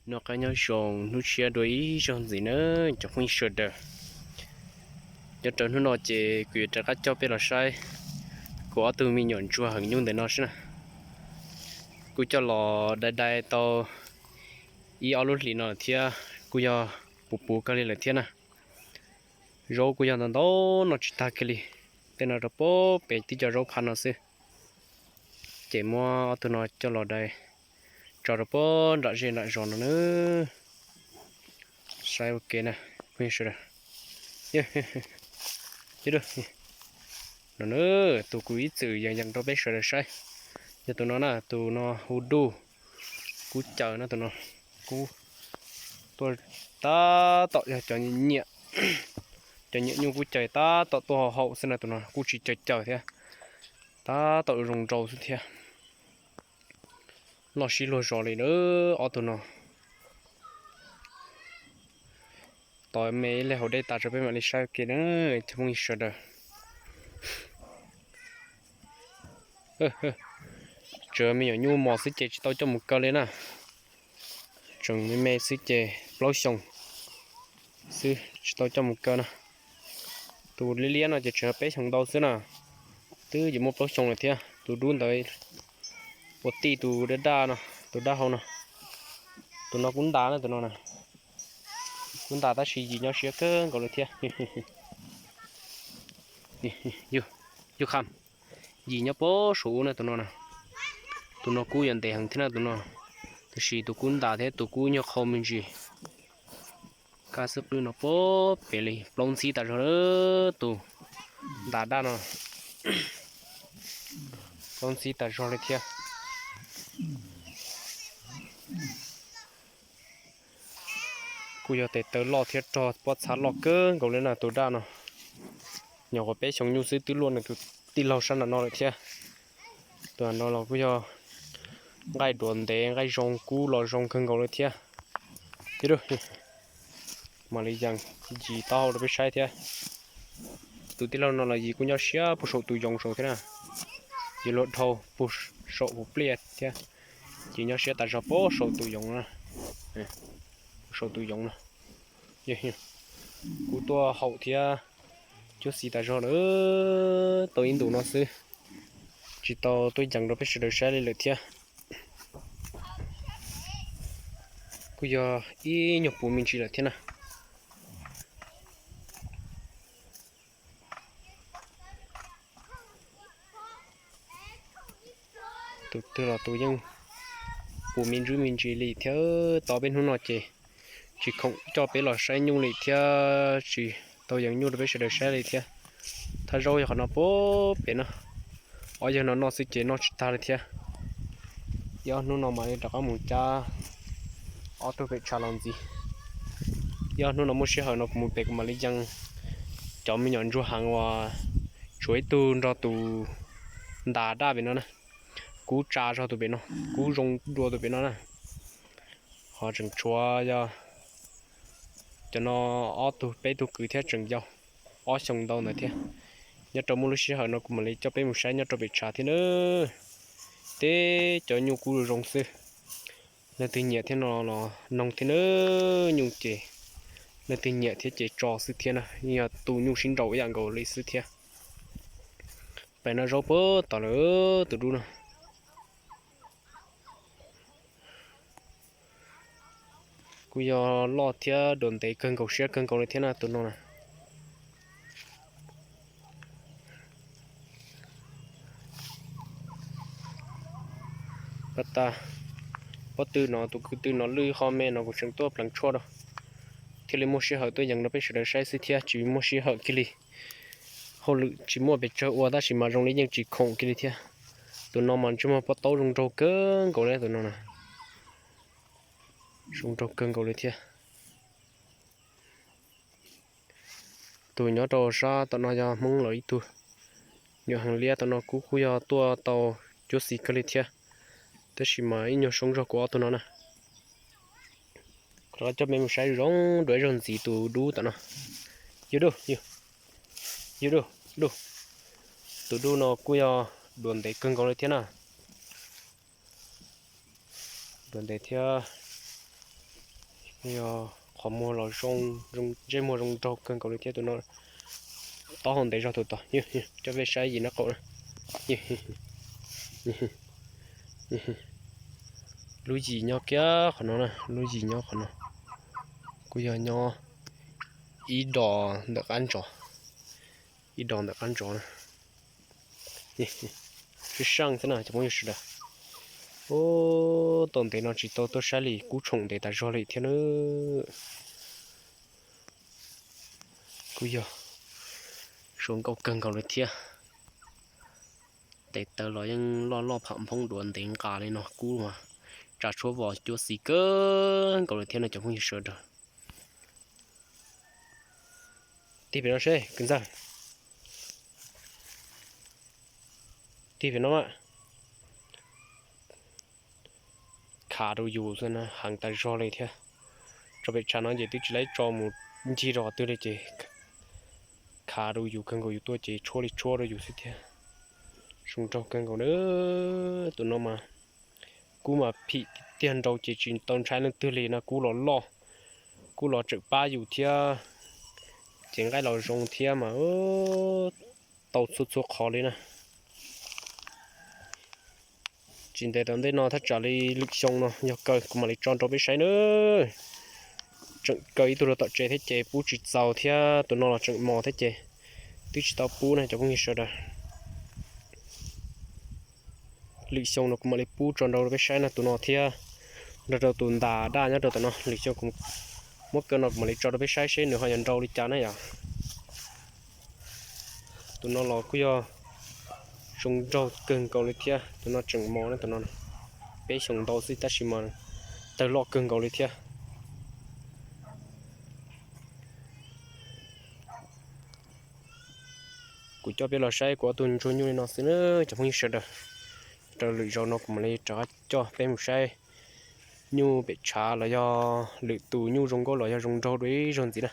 Noj qab nyob zoo hnub tshiab dua ib zaug ntxiv na cov phooj ywg sawv daws. Nyob rau hnub no ces kuv yuav rov qab coj peb los saib kuv ob tug me nyuam ntsuag heev nyuj ntawm no sib na. Kuj coj los dai dai tau ib ob lub hlis no lawm thiab kuj yog puv puv kawg li lawm thiab na. Zaub kuj yog ntau ntau noj tsis tag kiag li. Tej no rau puag pem tib co zaub phab no xwb. Ces muab ob tug no coj los dai tso rau puag nram zej nram zos no na. Saib ua ke na, phooj ywg sawv daws. No na, tus kuv ib txwm yees yees rau peb sawv daws saib, yog tus no na, tus no hu Duj Kub Caws na, tus no kub tuaj tab tom yog cov nyiam, cov nyiam nyuj kub caws tab tom tuaj haum xwb na, tus no kuj tsis caws caws thiab, tab tom zoo nrau xwb thiab. Loj sib luag zos li na ob tug no. Tos me ib leeg haus dej tas tso peb mam li saib ua ke na cov phooj ywg sawv daws. Tsuas me nyuam nyuj mos xwb ces tsis tau coj mus kaw li na. Tseem me me xwb ces plaub xyoos xwb tsis tau coj mus kaw na. Tus liab liab no ces tseem peb xyoos ntau xwb na. Twb yuav muaj plaub xyoos lawm thiab. Tus dub ntawd ua tij tus daj daj no, tus daj hau no. Tus no kub ntas na, tus no na. Kub ntas tab sis yim nyob siab kawg nkaus li thiab. Yim nyob puag saum ub na tus no na. Tus no kub yuav ntev heev thiab na tus no. Tab sis tus kub ntas thiab tus kub nyuag qhau me ntsis. Kab xwb qwb no puag pem li plaub ntxhib tas zog na, tus ntas daj no. Plaub ntxhib tas zog li thiab. Kuj yog tes taw loj thiab rog pob txha loj kawg nkaus li na tus daj no. Nyuam qhuav peb xyoos nyuj xwb twb luaj nws tus tij laug sab nram no lawm thiab. Tus no los kuj yog nqaij duav ntev nqaij zoo kub los zoo kawg nkaus li thiab. Mam li yees yim taub hau rau peb saib thiab. Tus tij laug no los yim kuj nyob siab puag saum tus yoov saud thiab na. Yim luag dhau puag saum hauv pliaj thiab. Ces nyob siab tas zog puag saum tus yoov na. Puag saum tus yoov no. Kuj tuaj haum thiab cuab xis tas zog lawm, tau ib ntus no xwb, tsis tau tuaj yees rau peb sawv daws saib li lawm thiab. Kuj yog ib nyuag puv me ntsis lawm thiab na. Tus twg los tus yeej puv me ntsis me ntsis li thiab. Tos peb hnub no ces tsis khoom coj peb los saib nyuj li thiab, tsis tau yees nyuj rau peb sawv daws saib li thiab. Thaj zaub yog qhov no puag pem no, ob yawg no noj xwb ces noj tsis tag li thiab. Ib ob hnub no mam li rov qab mus cab ob tug pem tshav los ntxiv. Ib ob hnub no muaj sij hawm no kuv mus pem kuv mam li yees cov me nyuam ntsuag heev uas tshuav ib tug nrog tus ntas daj pem no na. Kub tsa zog tus pem no, kub zoo dua tus pem no na. Ho tseem tshuav yog cov no ob tug peb tug kwv thiab tseem yau ob xyoos ntau ntawd thiab. Nyob rau muaj lub sij hawm no kuv mam li coj peb mus saib nyob rau pem tshav thiab na. Teb cov nyuj kub zoo xwb. Leej twg nyiam thiab no los noog thiab na. Nyuj ces leej twg nyiam thiab ces tso xwb thiab na, yeej yog tu nyuj sib nraus ib yam nkaus li xwb thiab. Pem no zaub puag tom lawm tus dub no. Kuj yog loj thiab duav ntev kawg nkaus siab kawg nkaus li thiab na tus no na. Pab tw no tus kwv tw no lwj ho me no kuv tseem tuaj pleev tshuaj rau, thiaj li muaj sij hawm tuaj yees rau peb sawv daws saib xwb thiab, tsis muaj sij hawm kiag li. Hauj lwm tsis muaj pes tsawg ua tab sis mas zoo li yeej tsis khoom kiag li thiab. Tus no mas ntsej muag pob taub zoo nraug kawg nkaus li tus no na. Zoo nraug kawg nkaus li thiab. Tus nyob rau sab tom no yog Hmoob lawv ib tug. Nyuam heev liab tom no kuj kuj yog tuaj tau cuab xis kawg li thiab, tab sis mas ib nyuag soob zog kuv ob tug no na. Rov qab coj peb mus saib zoo dua ib zaug ntxiv tus dub tom no. Yus dub, yus dub, dub. Tus dub no kuj yog duav ntev kawg nkaus li thiab na. Duav ntev thiab. Yog qhov muag los zoo, ntsej muag zoo nraug kawg nkaus li thiab tus no. Taub hau ntev zog tus tod, coj peb saib yim nab qaum na. Lub yim nyob kiag qhov no na, lub yim nyob qhov no. Kuj yog nyob ib dos ntawm qab ntsos, ib dos ntawm qab ntsos na. Sib seej thiab na cov phooj ywg sawv daws. Ub, tau ntev no tsis tau tuaj saib li, kub tshoom ntev tas zog li thiab na. Kuj yog zoo nkauj kawg nkaus li thiab. Tes taw los yeej loj loj pham nphoob duav ntev nqa li no, kub mas tsa tshuab vos cuab xis kawg nkaus li thiab no cov phooj ywg sawv daws. Tig pem no seb kwv ntxawg. Tig pem no mas. Khav rau yus xwb na, heev tas zog li thiab. Tso pem tshav no ces twb tsis laib tso mus ncig rau qhov twg li ces khav rau yus kawg nkaus, yus tuaj ces tshuab li tshuab rau yus xwb thiab. Zoo nraug kawg nkaus na. Tus no mas kub mas phim tiag nrau ces tsis tau ntshai leej twg li no, kub los loj, kub los tseem pab yus thiab, ces nqaij los zoo thiab mas tau txhua txhua qhov li na. Tsis ntev tom ntej no thaj tsam li lwm xyoo no yog kaw kuv mam li tso nrau peb saib na. Tseem kaw ib tug rau tom tsev thiab ces pub tsis txaus thiab, tus no los tseem mos thiab ces twb tsis tau pub na cov phooj ywg sawv daws. Lwm xyoo no kuv mam li pub tso nrau rau peb saib na, tus no thiab nrog rau tus ntas daj nyob rau tom no. Lwm xyoo kuv muab kaw no kuv mam li tso rau peb saib seb nws ho yuav nrau li cas na yom. Tus no los kuj yog zoo nraug kawg nkaus li thiab, tus no tseem mos na, tus no peb xyoos ntau xwb tab sis mas tawg loj kawg nkaus li thiab. Kuv coj peb los saib kuv ob tug ntsuag nyuj li no xwb na cov phooj ywg sawv daws. Rau lwm zaus no kuv mam li rov qab coj peb mus saib nyuj pem tshav los yog lwm tus nyuj zoo nkauj los yog zoo nraug dua ib zaug ntxiv na.